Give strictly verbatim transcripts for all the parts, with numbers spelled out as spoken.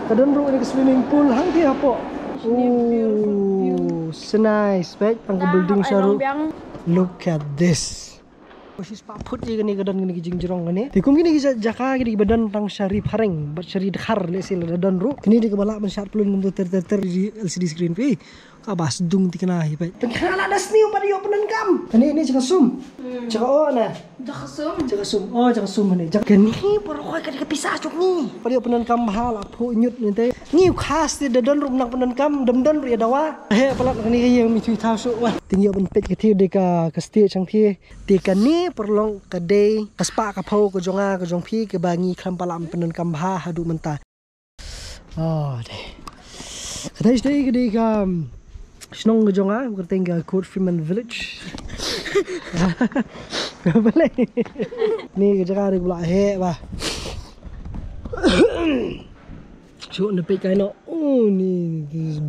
Ka don ruh ïa ka swimming pool hangtei hapoh. Oh, so nice, peit tang ka building sha ruh. Look at this. Shi spah phut ïa kane ka don kane ka jingjrong kane. Te kum kine ki ja-, jaka kine kiba don tang sha Ri Phareng bad sha Ri Dkhar lehse lada don ruh. Kine dei kaba lah ban shad pyllun kumto ter ter ter ïa L C D screen phi. Kaba sdung thikna hi peit. Tang kane la da sniew pat ïoh pyndonkam. Kane ne jaka sum. Jaka o na. Jaka sum. Jaka sum. Oh, jaka sum ne. Jaka kane baroh khoit ka dei ka pisa jong ngi. Pat ïoh pyndonkam bha la phuh ñiut ne te. Ngi u khas te da don ruh nang pyndonkam, dam don ruh ïa dawa. He palat kane ka ïing mi thui thaw shuh wah. Te ngi ïoh ban peit ka thie dei ka, ka stage hangthie. Te kane paralok ka dei ka spah ka phew ka jong nga ka jong phi kaba ngi khlem pat lah pyndonkam bha haduh mynta. Oh, dei. Ka dei sdei ka dei ka, um, shnong ka jong nga, ka kyrteng ka Court Freeman Village. Balei? Ni ka jaka dei ka bla heh bah. Shu na peit kai no. Oh, ni, this is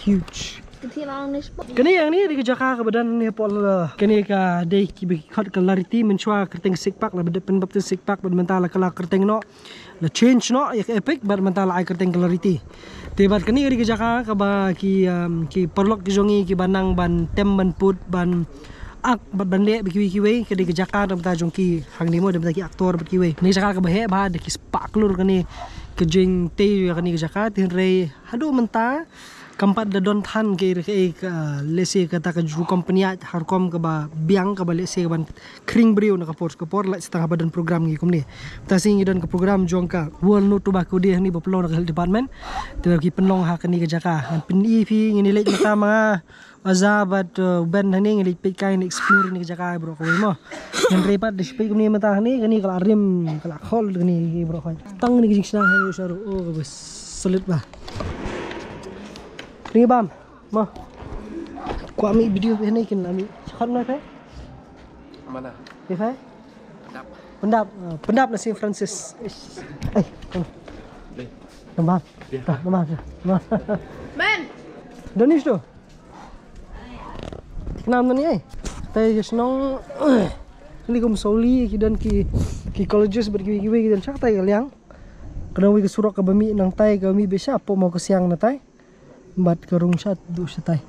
huge. Kane yang ni dei ka jaka kaba don ni pol. Kane ka dei ki ba ki khot ka Lariti mynshuwa kyrteng Sikpak la ba dep pynbaptis Sikpak bad mynta la ka la kyrteng no. La change no ïa ka Epic bad mynta la ai kyrteng ka Lariti. Te bad kane ka dei ka jaka kaba ki, um, ki paralok ki jong ngi kiba nang ban tem ban put ban ak bad ban leh bad kiwei kiwei ka dei ka jaka da mynta jong ki hangne mo da mynta ki actor bad kiwei. Kane ka jaka kaba heh bha da ki spah klur kane ka jingtei ïa kane ka jaka te hynrei haduh mynta kam pat da don than kaei kaei ka, lehse kata ka ju company ha rukom kaba biang kaba lehse kaban khring briew na ka por ka por lehse tang haba don program ngi kumne. Mynta sngi ngi don ka program jong ka World No Tobacco Day hangne ba pynlong da ka health department. Te ki pynlong ha kane ka jaka. Ngan pyni phi ngin ïa leit mynta ma nga Aza bad, uh, Ben hangne ngi leit peit kai ngi explore kane ka jaka baroh kawei mo. Hynrei pat da shu peit kumne mynta hangne kane ka la rim ka la khol kane baroh kawei. Tang kane ka jingshna ha ïoh sha ruh. Oh, kaba solid bah. Ri bam. Mo. Kwah mih video phi hangne kin la mih. Shakhot noi phi? Mana? Phi phi? Pyndap. Pyndap. Ah, pyndap na Saint Francis. Ish. Ai. Oh. Dei. Nambar. Dah, nambar. Nambar. Ben. Donish tu. Ki nam nani ai. Tai ka shnong. Ni kum Sawli ki don ki, ki colleges bad kiwei kiwei ki don sha tai ka liang. Ka don wei ka surok kaba mih nangtai ka mih beit sha pok Mawkysiang na tai. Bad ka rung sha duh shatai.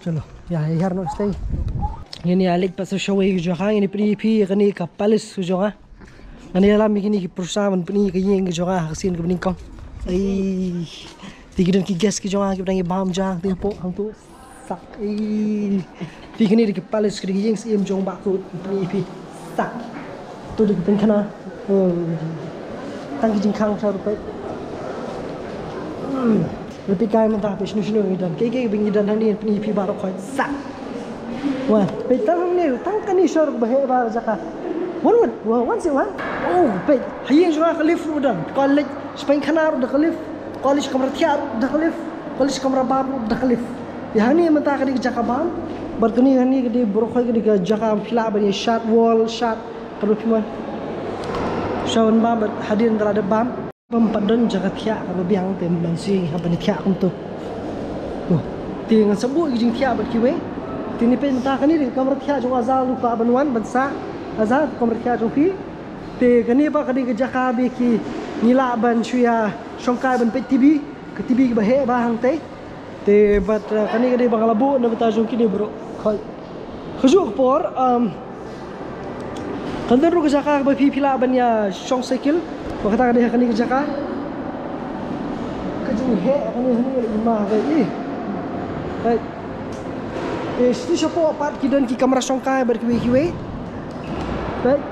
Chalo, ïa, ïa, hiar noh shatai. Ngin ïa leit pat sa shawei ka jaka, ngin ïa pyni phi ïa kane ka palace ka jong nga. Ngan ïalam ïa kine ki pyrsa ban pyni ka ïing ka jong nga ha ka sien kaba nyngkong. Ei. Te ki don ki guest ki jong nga kiba dang ïa bam ja hangto hapoh hangto. Sak. Ei. Phi, kane dei ka palace, ka dei ka ïing syiem jong Bah Kut, pyni phi. Sak. To dei ka pynkhana. Oh. Tang ki jingkhang sha ruh peit. Hmm. Ruh peit kai mynta peit shano shano ngi don. Kaei kaei ba ngi don hangne pyni phi baroh khoit. Sak. Wah, peit tang hangne, tang kane sha ruh ba heh ba jaka. Wan wan, wah, wan seh wan. Oh, peit. Ha ïing jong nga ka lift ruh don. Ka leit sha pynkhana ruh da ka lift. Ka leit sha kamra thiah ruh da ka lift. Ka leit sha kamra bam ruh da ka lift. Ïa hangne mynta ka dei ka jaka bam. Bad kane hangne ka dei baroh khoit ka dei ka jaka phi lah ban ïa shad wall, shad Ka dei phi mon. Sha wan bam bad hadien da la dep bam. Bam pat don jaka thiah kaba biang te ban shu hap ban thiah kumto. To. Te ngan sa buh ki jingthiah bad kiwei. Te ne peit mynta kane dei ka kamra thiah jong Azhar, u kwah ban wan ban sah. Azhar, ka kamra thiah jong phi. Te kane pat ka dei ka jaka ba ki ngi lah ban shu ïa shongkai ban peit T V. Ka T V kaba heh bha hangtei. Te bad, eh, kane ka dei ba nga la buh na bynta jong kine baroh. Khoi. Kajuh ka por, um, kan don ruh ka jaka kaba phi phi lah ban ïa shong cycle. Ba kata ka dei ha kane ka jaka. Ka jingheh kane, kane ka dei ma ka, eh. Right. Eh, shini shapoh pat ki don ki kamra shongkai bad kiwei kiwei. Right.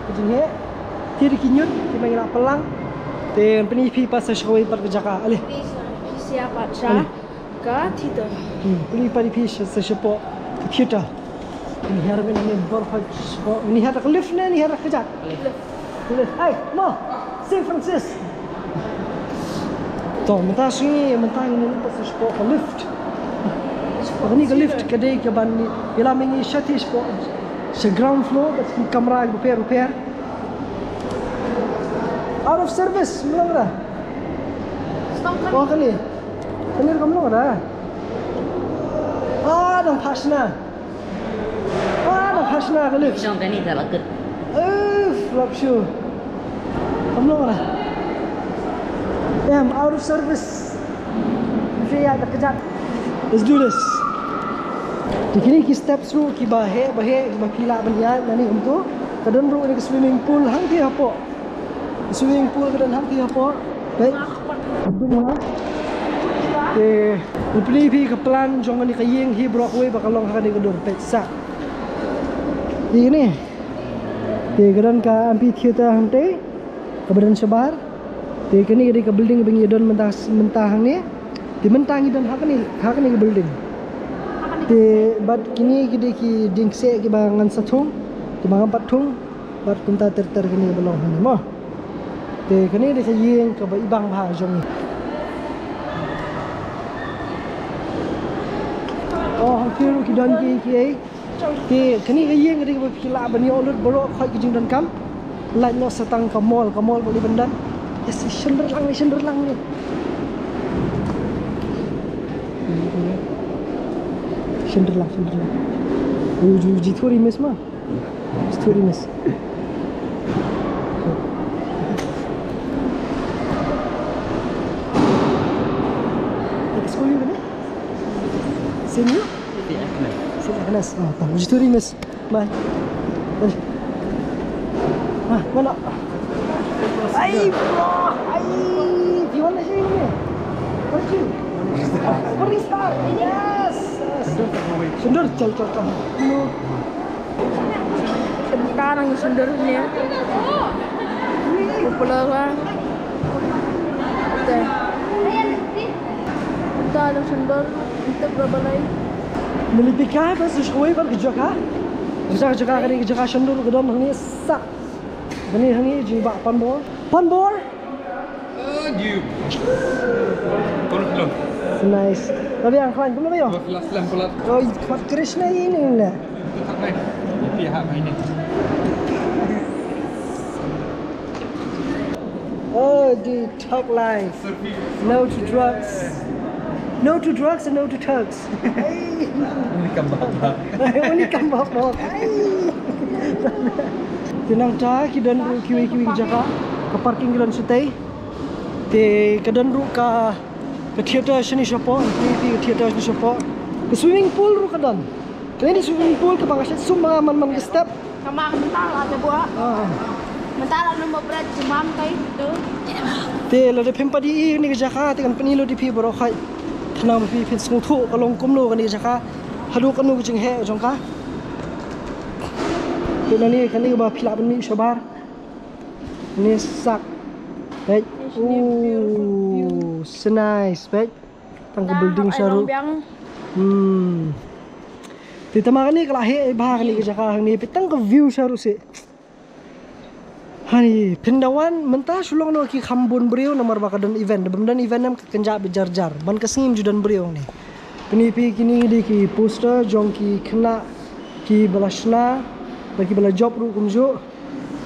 Ka jingheh. Te dei ki ñiut kiba ngi la pynlang. Te pyni phi pat sa shawei pat ka jaka. Ale. Phi sa, phi sa pat sha. Ale. Ka theater. Hmm, pynban phi sa, sa shapoh ka theater. Ngi hiar mynne bor ha shapoh. Ngi hiar ka lift ne, ngi hiar ka jaka. Lift. Lift. Hey, mo. Saint Francis. To, mynta sngi, mynta ngi ïa leit pat sa shapoh ka lift. Kane ka lift ka dei kaban ngi ïalam ngi sha shapoh. Sha ground floor, bad ki kamra bapher bapher. Out of service, mynta. Oh, kane. Kane ruh kam long da. Ah, dang phah shna. Ah, dang phah shna ka lift. Shong kane ta la kut. Eh, flop shoe. Kam long da. Em, out of service. Mesti ya, tak kejap. Let's do this. Te kine ki steps ruh kiba heh, ba heh, kiba phi lah ban ïaid nangne kumto. Ka don ruh kane ka swimming pool hangtei hapoh. Swimming pool ka don hangtei hapoh. Peit. Te, u plie phi ka plan jong kane ka ïing hi baroh kawei ba ka long ha kane ka dur. Peit sa. Te kane. Te ka don ka amphitheater hangtei. Kaba don shabar. Te kane ka dei ka building ba ngi don mynta, mynta hangne. Te mynta ngi don ha kane, ha kane ka building. Te bad kine ki dei ki dieng kseh kiba ngan sa thung, kiba ngan pat thung. Bad kumta ter ter kine ba long hangne mo. Te kane dei ka ïing kaba ibang bha jong ngi. Oh, hangtei ruh ki don ki, ki ei. Te kane ka ïing ka dei kaba phi lah ban ïoh lut baroh khoit ka jingdonkam. Lait noh sa tang ka mall, ka mall ba dei ban don. Yes, shynrang lang, shynrang lang. Shynrang lang, shynrang lang. Uji, uji thuri mes ma. Thuri mes. Excuse me. Senior? Saint Agnes. Oh, tang. Uji thuri mes. Bye. Bye. Ah, mana? Ai, bro. Ai, di mana sih ini? Pergi. Pergi star. Yes. Yes. Sundar, chal, chal, chal. Sementara ngi sundar ni. Popular lah. Te. Sementara ngi sundar untuk berbalai. Melipikai pas sush kawai par ka jaka. Jaka, jaka kari, jaka sundar ka don hangne sak. Hangne, hangne jing ba panbor. Panbor. Aduh. Kono kilo. Nice. Tapi yang klan kumno ba ïoh? Last lam pelat. Oh, khmat Krishna ini na. Tetap naik. Tapi ha main ni. Oh, the thug life. No to drugs. No to drugs and no to thugs. Hey. Only come back. Only come back. Hey. Te nangta ki don ruh kiwei kiwei ki jaka. Ka parking ki don shatei. Te ka don ruh ka, ka theater shane shapoh, ka theater shane shapoh. Ka swimming pool ruh ka don. Kane ka swimming pool kaba nga shet sum ba nga man man ka step. Ka mang mynta la te bua. Ah. Mynta la number bread jumam kai tu. Te lada phim pat ïohi ïa kane ka jaka te kan pyni lut ïa phi baroh khoit. Khnang ba phi phin sngewthuh ka long kumno kane ka jaka. Haduh kano ka jingheh jong ka. Te nangne kane kaba phi lah ban mih shabar. Ni sak. Peit. Ooh, so nice, peit. Tang ka building sha ruh. Hmm. Te tang ma kane ka la heh bha kane ka jaka hangne, peit tang ka view sha ruh seh. Hani, phin da wan mynta shu long noh ki kham bun briew namar ba ka don event, da bym don event em ka kynjah beit jar jar. Ban ka sngi ym ju don briew hangne. Kine phi kine dei ki poster jong ki khynnah kiba la shna bad kiba la jop ruh kumjuh.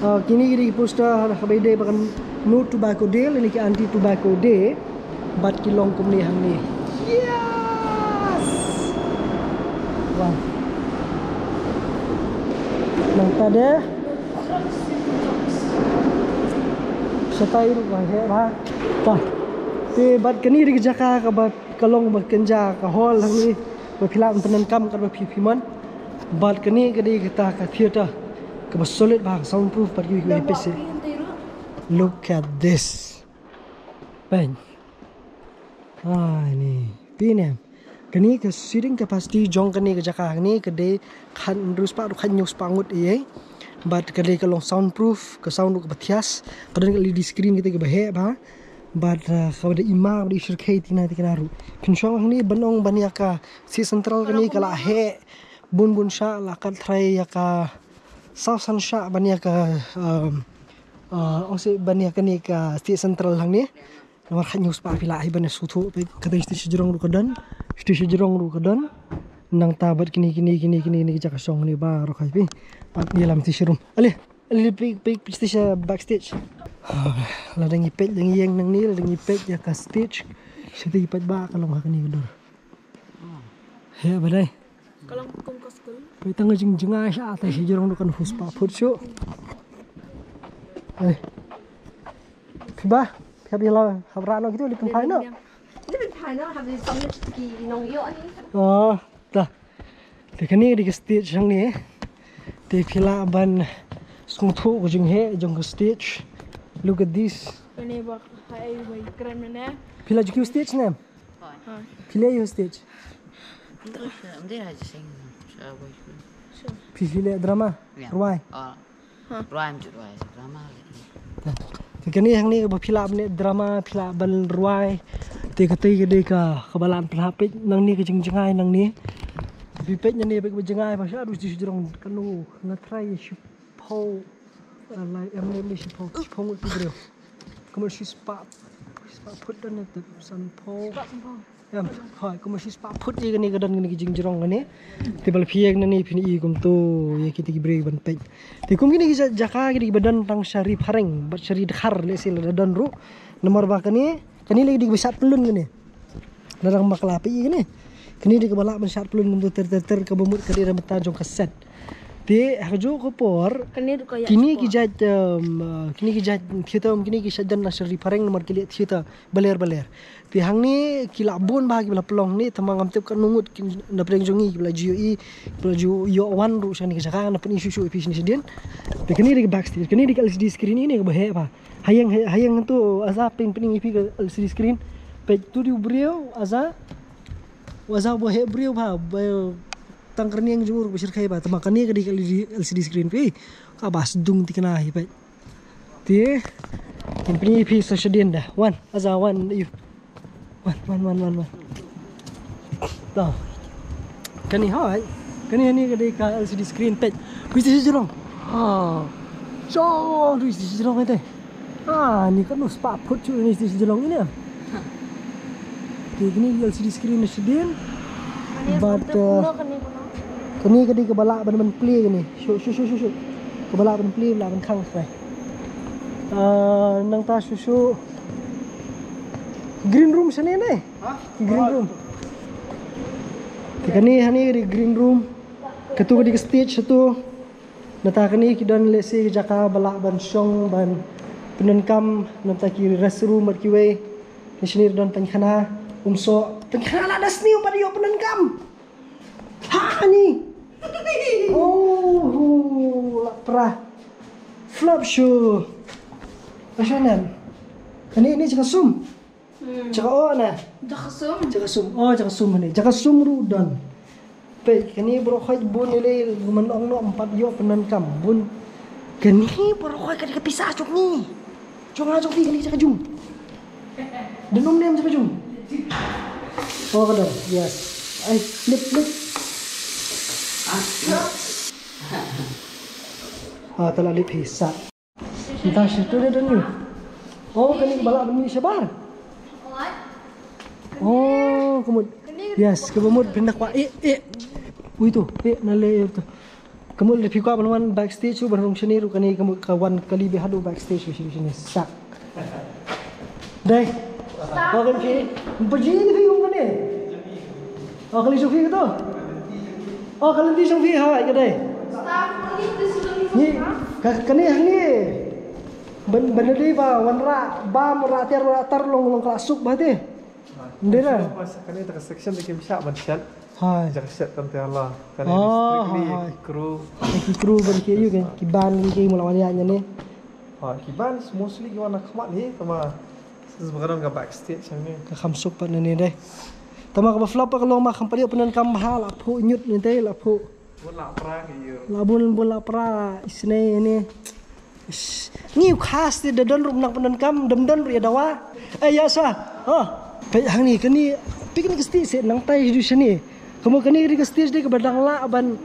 Ah, kine ki dei ki poster ha kaba ïadei bad ka No Tobacco Day lane ki Anti Tobacco Day. Bad ki long kumne hangne. Yes! Wow. Nangta de. Shatai ruh ba heh ba. Ta. Te bad kane dei ka jaka kaba ka long ba kynja ka hall hangne. Ba phi lah ban pyndonkam katba phi phi mon. Bad kane ka dei kata ka theater kaba solid ba soundproof bad kiwei kiwei pise. Look at this. Pyn. Ai ni. Pyn em. Kane ka seating capacity jong kane ka jaka hangne ka dei khathynriew spah, khathynñiew spah ngut ïa. Bad ka dei ka long soundproof, ka sound ruh kaba thias, ka don ka L E D screen kata kaba heh ba. Bad, uh, kaba dei ima, kaba dei shyrkhei tina tina ruh. Pynshong hangne ban ong ban ïa ka Stage central kane ka la heh bun bun shah, la kat trai ïa ka saw san shah ban ïa ka, um, uh, ong seh ban ïa kane ka stage central hangne. Namar khathynñiew spah phi lah hi ban ïa sngewthuh, peit ka dei stage jrong ruh ka don, stage jrong ruh ka don. Nangta bad kine kine kine kine kine ka jaka shong ne baroh kai phi. Ap ïalam stage room. Ale, ale peit peit stage, uh, backstage. Lada ngi peit, lada ngi ïeng nangne, lada ngi peit ïa ka stage. Stage peit ba ka long ha kane ka dur. He ba dei. Ka long kum ka skul. Peit tang ka jingjngai sha te shi jrong ruh kan hus pa phut shu. Hei. Phi ba. Hap ïa la hap rah noh kito, lip pynphai noh. Lip pynphai noh, hap ïa song ki nong ïoh ni. Oh, ta. Te kane ka dei ka stage hangne. Te phi lah ban sngewthuh ka jingheh jong ka stage. Look at this. Kane ba ha ei ba kren mane. Phi la ju kiew stage ne? Hooid. Phi leh ïa u stage? Ym dei, ym dei ha jingïaseng. Phi, phi leh drama? Ïa. Rwai? Oh. Rwai, ym ju rwai, drama leh. Te kane hangne ba phi lah ban leh drama, phi lah ban rwai. Te katei ka dei ka, kaba lah pynhap, peit nangne ka jingjngai nangne. Phi peit nangne ba ka jingjngai ba shaduh shi jrong, kano nga trai shiphew. Ah, lai, em, em, shiphew, shiphew ngut ki briew. Kumno, shispah, shispah phut don ne, tip sanphew. Em, hooid, kumno shispah phut ïa kane ka don kane ka jingjrong kane. Te ba la phi ïeng nangne phin i kumto ïa kita ki briew ban peit. Te kum kine ki ja-, jaka kine kiba don tang sha Ri Phareng bad sha Ri Dkhar lehse lada don ruh. Namar ba kane, kane lei dei kiba shad pyllun kane. Lada dang bakla peit ïa kane. Kane dei kaba lah ban shad pyllun kumto ter ter ter, kaba mut ka dei na bynta jong ka set. Te ha kajuh ka por, kine ki jait, um, uh, kine ki jait theater, kine ki shah don na sha Ri Phareng namar ki leh theater baler baler. Te hangne ki la bun bha kiba la pynlong hangne, tangba ngam tip katno ngut ki na pdeng jong ngi kiba la ju ïohi, kiba la ju ïoh wan ruh sha kane ka jaka, ngan pyni shuh shuh ïa phi shane shadien. Te kane dei ka backstage, kane dei ka L C D screen, ine kaba heh bha. Ha ïing, ha ïing to Aza, pyn, pyni ïa phi ka L C D screen. Peit, to dei u briew Aza. U Aza uba heh briew bha, ba tang ka rynïeng jong u ruh ba shyrkhei bha. Tangba kane ka dei ka L C D, L C D screen phi. Kaba sdang thikna hi, peit. Te ngan pyni ïa phi sa shadien da. Wan, Aza, wan, ïa u. Wan, wan, wan, wan, wan. To. Kane, hooid. Kane, kane ka dei ka L C D screen, peit. Phi, stage shi jrong. Ha. Jrong, phi, stage shi jrong ite. Ha, ni katno spah phut shuh ni, stage shi jrong ine. Te kane L C D screen na shadien. Bad, uh, kane ka dei kaba lah ban, ban play kane. Shu, shu, shu, shu, shu. Kaba lah ban play, lah ban khang shane. Ah, nangta shuh shuh. Green room shane ne? Ha? Green room. Te kane hangne ka dei green room. Katu ka dei ka stage shatu. Nangta kane ki don lehse ki jaka ba lah ban shong ban pyndonkam, nangta ki restroom bad kiwei. Kane shane don pynkhana, um soh. Pynkhana la da sniew bad ïoh pyndonkam. Ha ni. Oh, la pra. Flop shu. Ashanan. Ani ni jaka sum. Hmm. Jaka oh na. Jaka sum. Jaka sum. Oh, jaka sum ni. Jaka sum ruh don. Peit, kane baroh khoit bun ïa lei, man ong noh ym pat ïoh pyndonkam bun. Kane baroh khoit ka dei ka pisa jong ngi. Jong nga jong phi kane jaka jum. Dang ym nem jaka jum. Oh, ka dang. Yes. Ai, lip, lip. Ah, ta la lip hi sa. Nta shi tu dei don ïa. Oh, kane ba lah ban mih shabar. Oh, ka mut. Yes, kaba mut phin da kwah. Eh, eh. Ui tu, eh, na lei tu. Ka mut lada phi kwah ban wan backstage ruh ban rung shane ruh kane ka mut ka wan kali beit haduh backstage beit shane sak. Dei. Ba kan phi. Ba ji ni phi kum kane. Oh, kali jong phi ka tu. Oh, ka lynti jong phi ha ka dei. Ni ka, kane hangne. Ban, ban dei ba wanrah bam, wanrah tiar, wanrah tar long, long ka la suk bha te. Ndei na. Kane ta ka section te kim shah ban shet. Hai. Jaka shet tam te hala. Kane strictly ki crew. Ki crew ban ki ïoh ki ban ki mula wan ïa ne. Ha, ki ban mostly ki wan na khmat hi, tangba shisha ba ka don ka backstage hangne. Ka kham suk pat ne dei. Tangba kaba flop ka long ba kham pat ïoh pyndonkam bha, la phuh ñiut ne dei, la phuh. Bun la pra ki ïoh. La bun, bun la pra isynei ne. Ngi u khas te da don ruh nang pyndonkam, dam don ruh ïa dawa. Eh, ïa sa. Ha. Peit hangne kane, peit kane ka stage se nangtai shu shane. Ka mut kane ka dei ka stage dei kaba dang lah ban,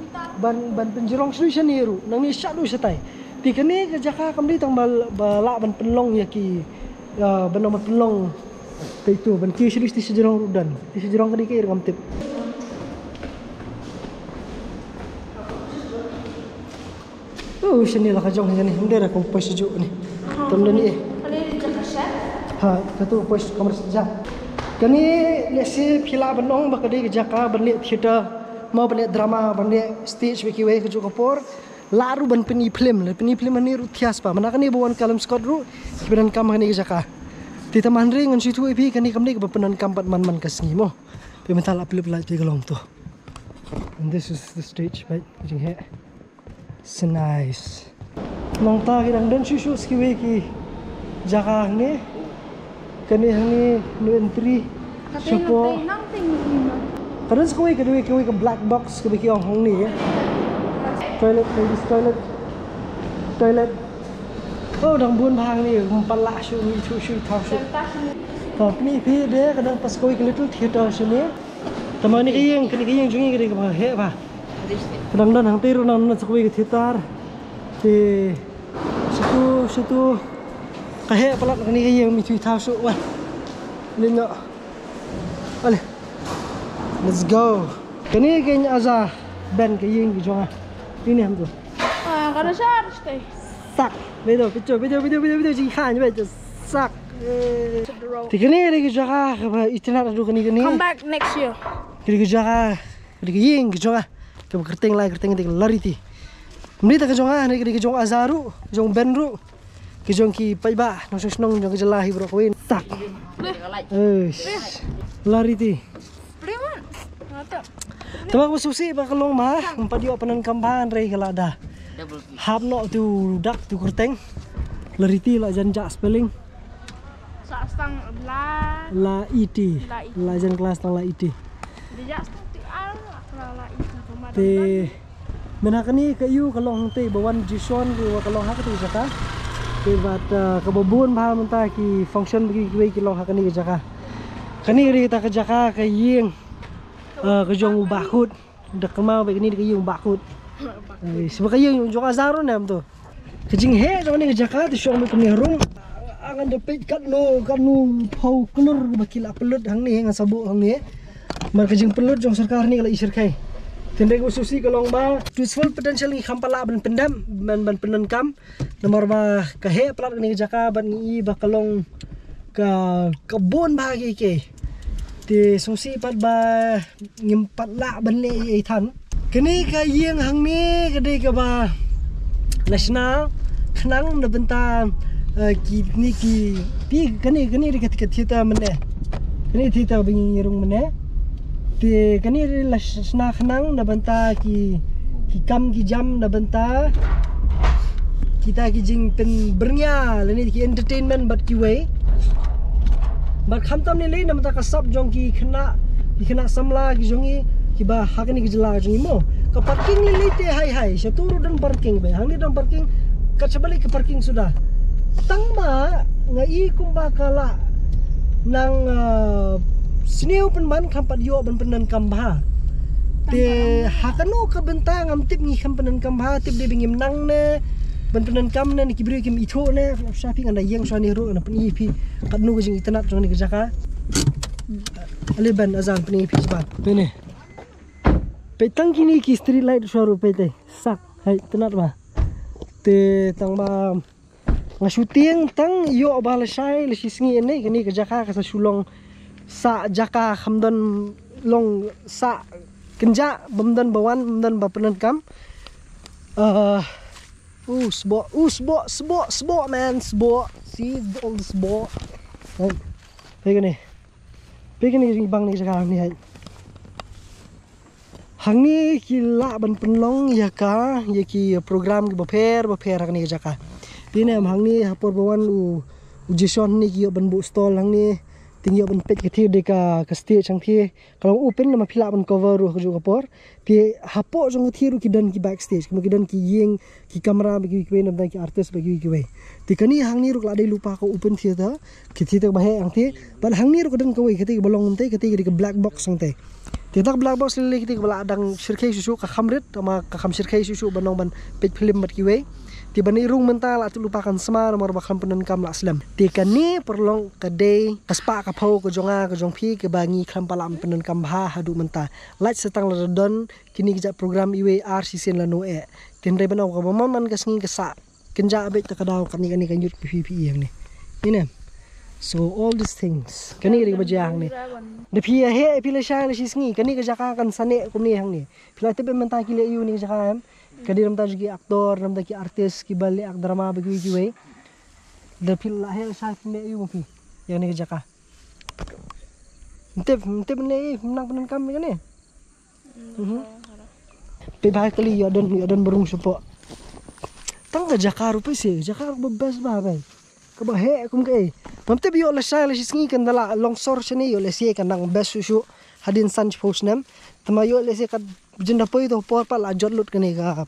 ban, ban pynjrong shuh shane ruh. Nangne shaduh shatai. Te kane ka jaka kam dei tang ba, ba lah ban pynlong ïa ki, ïa, ban nang ban pynlong. Te itu, ban kiew shuh stage shajrong ruh don. Te shajrong ka dei kaei ruh ngam tip. Oh, shane la ka jong shane, ym dei ra kum poi sha juh ni. Tam da ni eh. Kane dei jaka shet? Ha, katu poi sha kamra shet. Kane lehse phi lah ban ong ba ka dei ka jaka ban leh theater, mo ban leh drama, ban leh stage ba kiwei ka juh ka por. Lah ruh ban pyni film, leh pyni film ani ruh thiah spah. Mana kane ba wan Callum Scott ruh, ki pyndonkam kane ka jaka. Te tang hynrei ngan shu ïathuh ïa phi kane kam dei kaba pyndonkam pat man man ka sngi mo. Phi mynta la phi lap la phi ka long to. And this is the stage, right? Jing he. So nice. Nangta ki dang don shuh shuh sa kiwei ki jaka hangne. Kane hangne no entry. Shapoh. Ka don sa kawei, ka dei kawei ka black box kaba ki ong hangne. Toilet, ladies toilet. Toilet. Oh, dang bun bha hangne, ym pat lah shuh, ngi shuh shuh, thaw shuh. Ka pynïaid phi de, ka don pat sa kawei ka little theater shane. Tang ma kane ka ïing, kane ka ïing jong ngi ka dei kaba heh bha. Ka dang don hangtei ruh, nang don sa kawei ka theater. Te shato, shato. Ka heh palat kane ka ïing, mi thui thaw shuh wan. Leh noh. Ale. Let's go. Kane ka ïing aza Ben ka ïing ka jong nga. Ni ne ham tu. Ah, ka da shar stay. Sak. Video, video, video, video, video, video, jing khan, video, sak. Eh. Te kane ka dei ka jaka kaba itynnad haduh kane kane. Come back next year. Ka dei ka jaka, ka dei ka ïing ka jong nga. Kaba kyrteng lai kyrteng te ka Lariti. Ym dei tang ka jong nga, ka dei ka jong Azar ruh, ka jong Ben ruh. Ka jong ki paidbah nongshong shnong jong ka jylla hi baroh kawei. Tak. Eish. Lariti. Te ba ka sngewsih ba ka long ma, ym pat ïoh pyndonkam bha hynrei ka la da hap noh tu dak tu kyrteng. Lariti la jan jah spelling. Sa stang la. La iti. La iti. La jan klas tang la iti. Dia stang ti al la la iti. Te mynta kane ka ïew ka long hangtei ba wan Jishon ki wa ka long ha kata ka jaka. Te bad, ah, kaba bun bha mynta ki function ba ki kiwei ki long ha kane ka jaka. Kane ka dei kata ka jaka ka ïing, ah, ka jong u Bah Khut. Da kynmaw ba kane ka ïing u Bah Khut. Ai, shu ba ka ïing jong Azar ne em to. Ka jingheh jong kane ka jaka te shong ba kane harum. Ngan da peit katno katno phew klur ba ki la pynlut hangne, ngan sa buh hangne. Namar ka jingpynlut jong sorkar ne ka la i shyrkhei. Te hynrei ka sngewsih ka long ba to its full potential ngi kham pat lah ban pyndem, ban, ban pyndonkam. Namar ba ka heh palat kane ka jaka bad ngi i ba ka long ka, ka bun bha kiei kiei. Te sngewsih pat ba ngim pat lah ban leh ei ei than. Kane ka ïing hangne ka dei kaba la shna khnang na bynta, eh, kine ki, ki, kane, kane dei ka, ka theater mynne. Kane theater ba ngi rung mynne. Te kane dei la sh-, shna khnang na bynta ki, ki kam ki jam na bynta kita ki jingpynbyrngia lane ki entertainment bad kiwei. Bad khamtam ne lei na bynta ka sap jong ki khynnah, ki khynnah samla ki jong ngi kiba ha kane ka jylla jong ngi mo. Ka parking lei lei te hai hai, shato ruh don parking ba hangne don parking, kat shaba lei ka parking suda. Tang ma nga i kumba ka la nang, ah, sniew pynban kham pat ïoh ban pyndonkam bha. Te ha kano ka bynta ngam tip, ngi kham pyndonkam bha, tip dei ba ngim nang ne ban pyndonkam ne, ne ki briew kim ithuh ne. Sha phi, ngan da ïeng sha ne ruh, ngan da pyni phi katno ka jingitynnad jong ne ka jaka. Ale Ben, Azar, pyni phi sha ba. Peit ne. Peit tang kine ki street light sha ruh peit te. Sak, hai, tynnad ba. Te tang ba nga shooting tang ïoh ba lashai lashisngi ne, kane ka jaka ka sa shu long sah jaka, kham don long sah kynjah, bym don ba wan, bym don ba pyndonkam. Ah, u sboh, u sboh, sboh, sboh, man, sboh. See all the sboh. Hai. Peit kane. Peit kane ka jingbang ne ka jaka ne hai. Hangne ki lah ban pynlong ïa ka, ïa ki program kiba pher bapher hangne ka jaka. Phi ne em, hangne ha por ba wan u, u Jason ne ki ïoh ban buh stall hangne. Te ngi ïoh ban peit ka thir de ka, ka stage hangthie. Ka long open, namar phi lah ban cover ruh ha kajuh ka por. Phi hapoh jong ka thir ruh ki don ki backstage, kumba ki don ki ïing, ki kamra ba kiwei kiwei, namar ki artist ba kiwei kiwei. Te kane hangne ruh ka la dei lypa ka open theater, ki theater ba heh hangthie. Bad hangne ruh ka don kawei, kata kaba long hangtei, kata ka dei ka black box hangtei. Te kata ka black box lei lei kata kaba la dang shyrkhei shuh shuh, ka kham rit, namar ka kham shyrkhei shuh shuh ban ong ban peit film bad kiwei. Te ban ïa rung mynta la tip lypa kan sma, namar ba kham pyndonkam la slem. Te kane paralok ka dei ka spah ka phew ka jong nga ka jong phi kaba ngi khlem pat lah pyndonkam bha haduh mynta. Lait sa tang lada don kine ki jait program iwei ar shisien lano eh. Te hynrei ban ong kaba man man ka sngi ka sah kynjah beit, ta ka daw kane kane ka ñiut phi phi ïa hangne. Ine. So all these things. Kane kane ka ba jia hangne. Da phi ïa heh phi lashai lashisngi, kane ka jaka kan sa neh kumne hangne. Phi la tip mynta ki leh ïa une ka jaka em. Ka dei namar ki actor, namar ki artist kiba leh act drama ba kiwei kiwei. Da phi la heh lashai phi leh ïa u phi. ïa kane ka jaka. Ym tip, ym tip ne, ym nang pyndonkam ïa kane. Mhm. Peit ba kali ïa don, ïa don ba rung shapoh. Tang ka jaka ruh peit shi, jaka ruh ba best ba bai. Kaba heh kum kaei. Ngam tip ïoh lashai la shi sngi kan da la long sor shane ïoh lehse kan nang best shuh shuh. Hadien san shiphew snem. Te ma ïoh lehse kat jin da poi to por pat la jot lut kane ka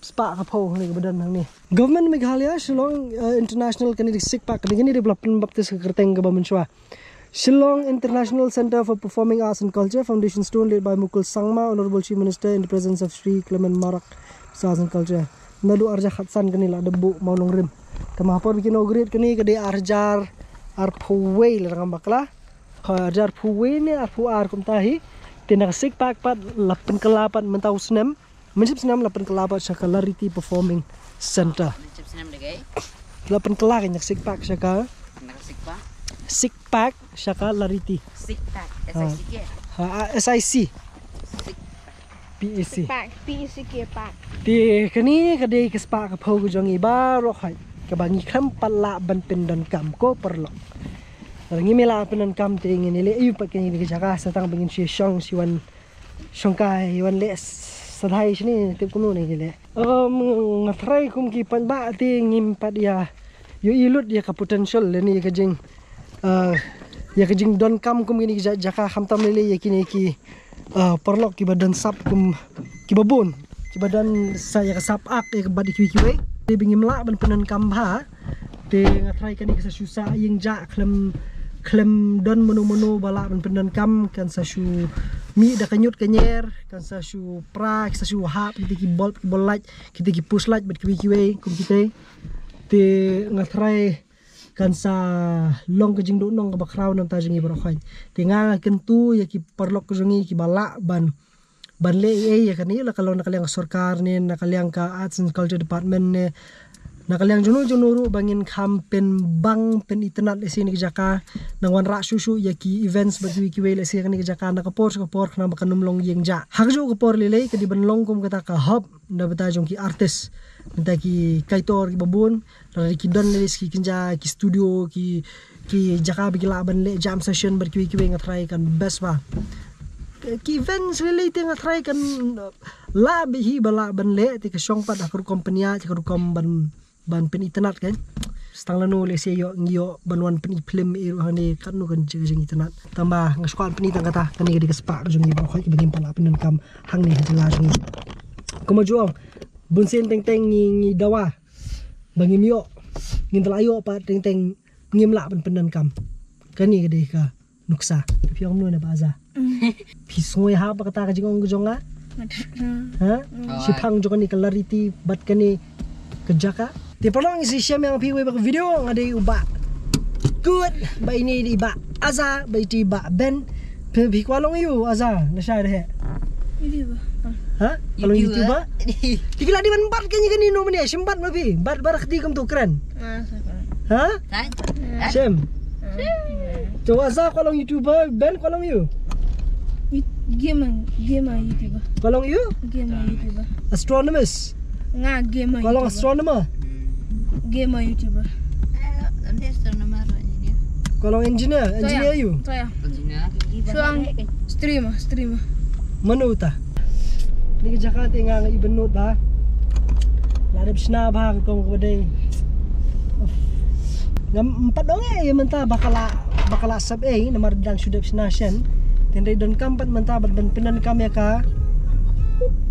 spah ka phew kane kaba don hangne. Government Meghalaya, Shillong, uh, International kane dei SICPAC, kane kane dei ba la pynbaptis ka kyrteng kaba mynshuwa. Shillong International Centre for Performing Arts and Culture, Foundation Stone laid by Mukul Sangma, Honourable Chief Minister, in the presence of Shri Clement Marak, Arts and Culture. Naduh arhajar khatsan kane la dep buh mawnongrim. Te ma por ba ki inaugurate kane ka dei arhajar arphew wei lada ngam bakla. Ha, arhajar arphew wei ne arphew ar kumta hi. Te na ka SICPAC pat la pynkylla pat mynta u snem. Mynshem snem la pynkylla pat sha ka Lariti Performing Centre. Mynshem snem da kaei? La pynkylla ka SICPAC sha ka Na ka SICPAC? SICPAC sha ka Lariti. SICPAC, Ha. S I C K. Ha, ah, S I C. SICPAC. P A C. Pack, P E C K, pack. Te kane ka dei ka spah ka phew ka jong ngi baroh hoi. Kaba ngi khlem pat lah ban pyndonkam ko paralok. Lada ngim lah pyndonkam te ngin ïaleh aïu pat kane ka jaka sa tang ba ngin shu shong shu wan shongkai wan leh sadhai shane tip kumno ne ki leh. Um, nga tharai kum ki paidbah te ngim pat ïa ïohi lut ïa ka potential lane ïa ka jing, uh, ïa ka jingdonkam kum kine ki ja-, jaka khamtam lei lei ïa kine ki, uh, paralok kiba don sap kum kiba bun kiba don sa ïa ka sap ak ïa ka bad ïa kiwei kiwei. Te ba ngim lah ban pyndonkam bha. Te nga tharai kane ka sa shu sah ïing jah khlem, khlem don mano mano ba lah ban pyndonkam, kan sa shu mih da ka ñiut ka ñier, kan sa shu pra, ki sa shu hap kita ki bulb, ki bulb light, kita ki post light bad kiwei kiwei kum kita. Te nga tharai kan sa long ka jingduhnong kaba khraw na ka bynta jong ngi baroh khoit. Te nga kyntu ïa ki paralok jong ngi kiba lah ban ban leh ei ei ïa kane, la ka long na ka liang ka sorkar ne na ka liang ka Arts and Culture Department ne na ka liang jong no jong no ruh ba ngin kham pynbang pynitynnad lehse kane ka jaka, nang wanrah shuh shuh ïa ki events bad kiwei kiwei lehse kane ka jaka na ka por sha ka por khnang ba kan ym long ïing jah. Ha kajuh ka por lei lei ka dei ban long kum kata ka hub na bynta jong ki artist, bynta ki kaitor kiba bun. Lada ki don lei lei ki kynja ki studio, ki ki jaka ba ki lah ban leh jam session bad kiwei kiwei, nga tharai kan best ba. Ki events lei lei te nga tharai kan, uh, lah bha hi ba lah ban leh, te ka shong pat ha ka rukom pynïaid, ka rukom ban, ban pynitynnad kan. Sa tang lano lehse ïoh, ngi ïoh ban wan pyni film ïa ruh hangne katno kan jing, jing itynnad. Tang ba nga shu kwah pyni tang kata, kane ka dei ka spah ka jong ngi baroh khoit kiba ngim pat lah pyndonkam hangne ha jylla jong ngi. Kumba ju ong, bunsien teng teng ngi, ngi dawa ba ngim ïoh, ngin da lah ïoh pat teng teng ngim lah ban pyndonkam. Kane ka dei ka nuksa. Phi ong kumno na ba Aza? Phi sngewbha ba kata ka jingong ka jong nga? Ha? Shiphang jong kane ka Lariti bad kane ka jaka. Te paralok ngi sa ïashem ïa phi wei ba ka video, nga dei u Bah Kut, ba ine dei Bah Aza, ba iti Bah Ben. Phi, phi kwah long ïa u Aza, lashai da heh? YouTuber. Ha? Kwah long YouTuber? Te phi la dei ban bat kane kane no mane, shem bat ma phi. Bat baroh kti kumto kren. Ha? Shem. To Aza kwah long YouTuber, Ben kwah long ïa u? Gamer, gamer YouTuber. Kwah long ïa u? Gamer YouTuber. Astronomist. Nga gamer YouTuber. Kwah long astronomer. Gamer YouTuber. Kwah long engineer, engineer ïa u? Engineer. Shuang streamer, streamer. Mano uta? Kane ka jaka te nga nga i bynnud ba la dep shna bha ka kong ka ba dei. Ngam pat ong ei mynta ba ka la, ba ka la sap ei namar dang shu dep shna shen. Te hynrei donkam pat mynta ban, ban pyndonkam ïa ka,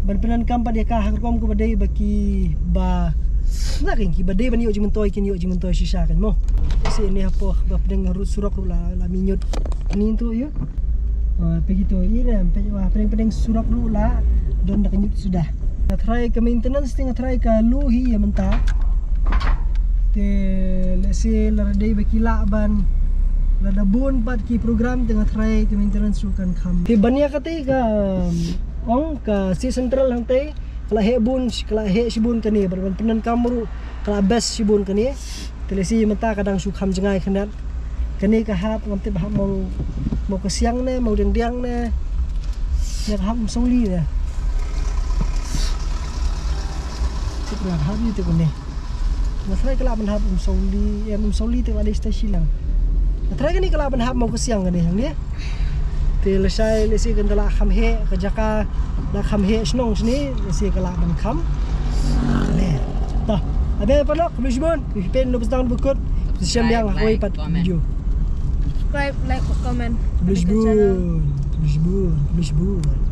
ban pyndonkam pat ïa ka ha ka rukom ka ba dei ba ki ba, na ki ba dei ban ïoh jingmyntoi kin ïoh jingmyntoi shisha kan mo. Te shisha ne hapoh ba pdeng ruh surok ruh la, la miñiut. Ni tu ïa. Peit kito ïa, peit, pdeng pdeng surok ruh la don da ka ñiut suda. Nga tharai ka maintenance te nga tharai ka luh hi ïa mynta. Te lehse lada dei ba ki lah ban, lada bun pat ki program te nga tharai ka maintenance ruh kan kham. Te ban ïa kata ka, um, ong ka C Central hangta ka la heh bun, ka la heh shibun kane, ban, ban pyndonkam ruh ka la best shibun kane. Te lehse mynta ka dang shu kham jngai khyndiat. Kane ka hap ngam tip hap mo, mo ka siang ne, mo diang diang ne. Ne ka hap Umsawli ne. Tip la hap ïa te kane. Nga tharai ka la ban hap Umsawli, em Umsawli te la dei station lang. Trai kane ka lah ban hap mo ka siang kane hangne. Te lashai lesi kan da lah kham heh ka jaka, da kham heh shnong shane, lesi ka lah ban kham. Ne. Ta. Abe paralok, khublei shibun. Phi pen no pastang bukut. Phi shem biang hoi pat video. Subscribe, like, comment. Khublei shibun. Khublei shibun. Khublei shibun.